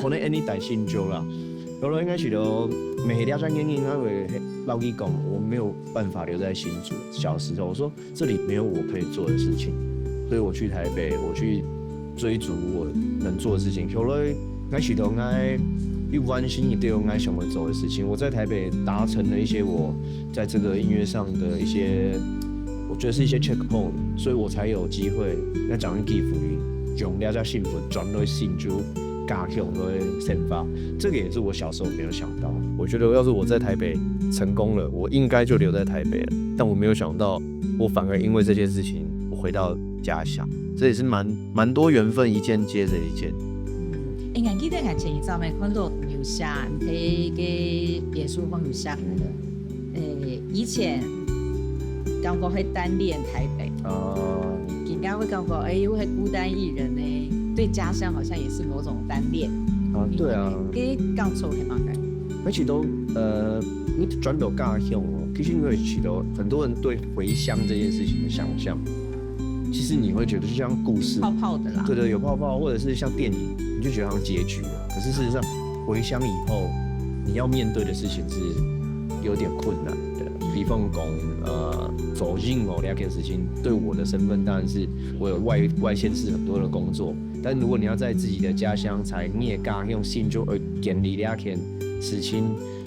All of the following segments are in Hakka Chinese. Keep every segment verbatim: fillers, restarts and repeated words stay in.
可能恁呢大新竹啦，後來應該是都，每一家餐廳應該會老實講，我沒有辦法留在新竹。小時候我說這裡沒有我可以做的事情，所以我去台北，我去追逐我能做的事情。後來開始都愛一彎心一定愛想要做的事情。我在台北達成了一些我在这个音乐上的一些，我觉得是一些 checkpoint，所以我才有机会在掌握 gift 里用了解幸福转到新竹家乡的生活。这个也是我小时候没有想到。我觉得要是我在台北成功了，我应该就留在台北了。但我没有想到，我反而因为这件事情，我回到家乡。这也是蛮蛮多缘分，一件接着一件。嗯，哎，你记得俺前一站没看到有写，你在个别墅放有写，呃，以前感觉会单恋台北，呃，应该会感觉哎，又会孤单一人呢，对家乡好像也是某种单恋。啊，对啊，给感受很蛮感。而且都呃，你转到家乡哦，其实因为其实很多人对回乡这件事情的想象，其实你会觉得就像故事，泡泡的啦。对对，有泡泡，或者是像电影，你就觉得好像结局了。可是事实上，回乡以后，你要面对的事情是有点困难的。比方讲，呃，走进某两件事情，对我的身份当然是我有外外县市很多的工作，但如果你要在自己的家乡，在你的家乡新竹而建立两件事情，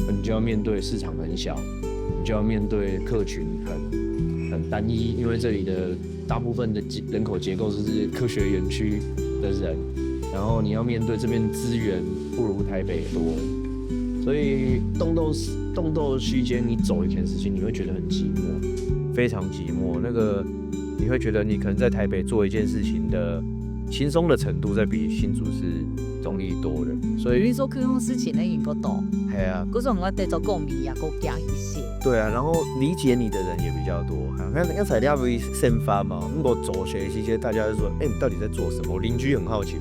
你就要面对市场很小，你就要面对客群很很单一，因为这里的大部分的结人口结构是科学园区的人，然后你要面对这边资源不如台北多，所以动斗动斗期间，你走一件事情，你会觉得很寂寞。非常寂寞。那个你会觉得你可能在台北做一件事情的轻松的程度，在比新竹是容易多的。所以，你说可用事情的人个多，哎呀，可是我得做共鸣也够加一些。对啊，然后理解你的人也比较多。啊，那那材料不是生发嘛，如果走学习一些，大家就说，哎、你到底在做什么？我邻居很好奇，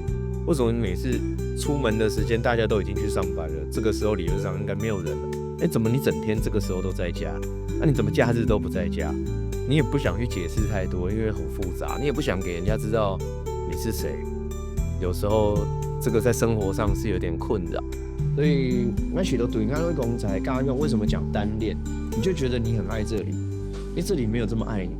为什么每次出门的时间大家都已经去上班了，这个时候理论上应该没有人了。哎，怎么你整天这个时候都在家？那你怎么假日都不在家？你也不想去解释太多，因为很复杂，你也不想给人家知道你是谁。有时候这个在生活上是有点困扰。所以那许多对我来讲，在刚刚为什么讲单恋，你就觉得你很爱这里，因为这里没有这么爱你。